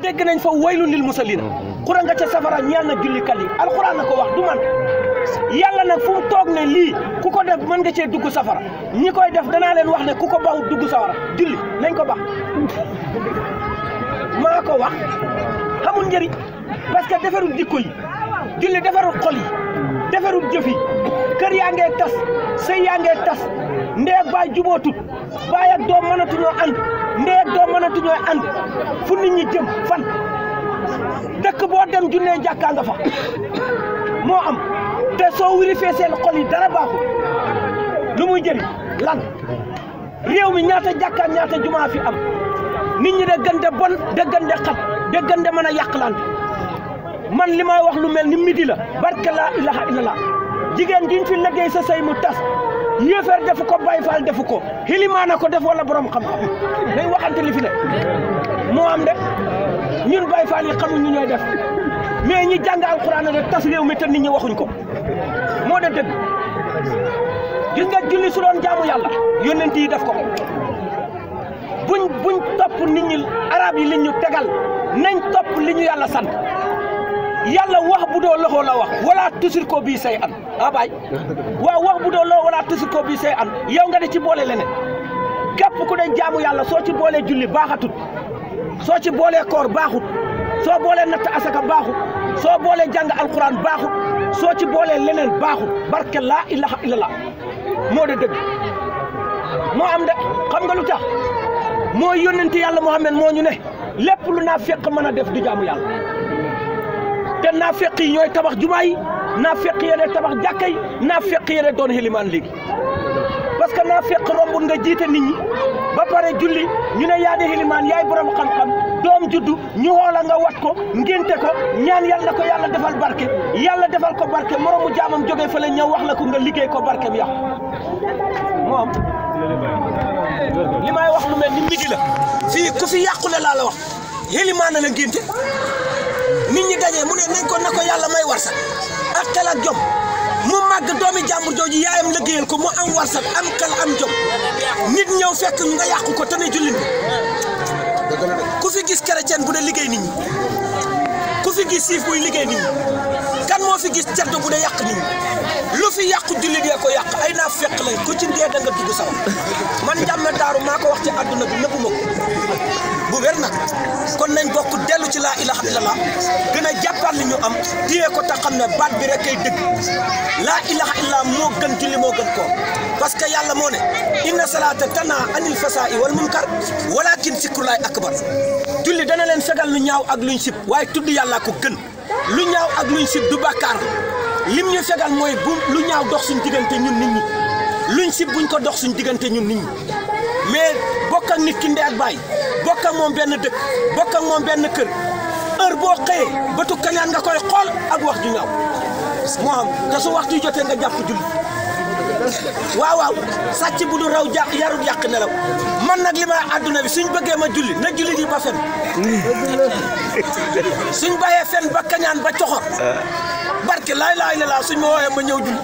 dégg nañ fa waylun lil musallina xura nga ca safara ñeel na jullikat yi alxuraan na ko wax du man yàlla nag fu mu toog ne lii ku ko def mën nga cee dugg safara ñi koy def danaa leen wax ne ku ko baaxut dugg safara julli nañ ko baax maa ko wax xamul njëriñ parce que defarul jikko yi julli defarul xol yi defarul jëf yi kër yaa ngee tas sëy yaa ngee tas ndeeg baay jubootut baay ak doom mënatuñoo ànd ndeeg doom mënatuñoo ànd fu nit ñi jëm fan dëkk boo dem junnee jàkkaa nga fa moo am te soo wirifee seen xol yi dara baaxul lu muy jëriñ lan réew mi ñaata jàkkaat ñaata jumaa fi am nit ñi dëggante bon dëggante xat dëggante mën a yàqlante man li may wax lu mel ni midi la barke laa ilaha illallah jigéen giñ fi liggéey sa sëy mu tas yéefar defu ko Baay Faal defu ko xilimaana ko def wala borom xam-xam day waxante li fi ne moo am de ñun Baay Faal yi xamuñ ñu ñooy def mais ñi jàng alxuraan de tas réew mi te nit ñi waxuñ ko moo de dëgg gis nga julli su doon jaamu yàlla yónnent yi def ko buñ topp nit ñi arab yi li ñu tegal nañ topp li ñu yàlla sant yàlla wax bu doo loxo la wax wala tusir ko bii say an baay waaw wax bu doo loxo wala tusir ko bii say an yow nga di ci boole leneen képp ku de jaamu yàlla soo ci boolee julli baaxatut soo ci boolee koor baaxut soo boolee natt asaka baaxut soo boolee jàng alquran baaxut soo ci boolee leneen baaxut barke laa ilaha illallah moo de dëgg moo am de xam nga lu tax moo yónnenti yàlla Muhammad moo ñu ne lépp lu naa fekk mën a def du jaamu yàlla te naa fekk yi ñooy tabax jumaa yi naa fekk yene tabax jàkka yi naa fekk yene doon xelimaan léegi parce que naa fekk rombul nga jiite nit ñi ba pare julli ñu ne yaa di xelimaan yaay borom xam-xam doom juddu ñu xoola nga wat ko ngénte ko ñaan yàlla na ko yàlla defal barke yàlla defal ko barke moromu jaamam jógee fële ñëw wax la ko nga liggéey ko barke bi yàq moom li may wax lu mel ni midi la fii ku fi yàqule laa la wax xelimaan na la ngénte nit ñi dajee mu ne nañ ko na ko yàlla may warsak ak xel ak jom mu màgg doomi jàmbur jooju yaayam liggéeyal ko mu am warsak am xel am jom nit ñëw fekk ñu nga yàqu ko te ne jullit ku fi gis chrétien bu dee liggéey nit ñi ku fi gis siif buy liggéey nit ñi kan moo fi gis ceddo bu dee yàq nit ñi lu fi yàqu jullit yee ko yàq ay naa fekk lañ ku ci dee da nga dugg sawa man Ndiamé Darou maa ko wax ci àdduna bi nëbbu ma ko bu wér nag kon nañ bokk dellu ci laa ilaha illallah gën a jàppaat li ñu am téye ko te xam ne baat bi rek kay dëgg laa ilaha illallah moo gën julli moo gën koo parce que yàlla moo ne inna salaata tanhaa anil fasaa'i wal munkar walakin zikrullahi akbar julli dana leen fegal lu ñaaw ak luñ sib waaye tudd yàlla ko gën lu ñaaw ak luñ sib du bàkkaar lim ñu fegal mooy bu lu ñaaw dox suñ diggante ñun nit ñi luñ sib buñ ko dox suñ diggante ñun nit ñi mais bokk ak nit ki ndey ak baay bokk ak moom benn dëkk bokk ak moom benn kër heure boo xëyee bëtu kañaan nga koy xool ak wax ju ñaaw moo xam te su waxtu jotee nga jàpp julli waaw waaw sàcc bu du raw yarut yàq nelaw man nag li may àdduna bi suñ bëggee ma julli na julli di ba fen suñ bàyyee fen ba kañaan ba coxor barke laay laay la laa suñ ma wooyee ma ñëw julli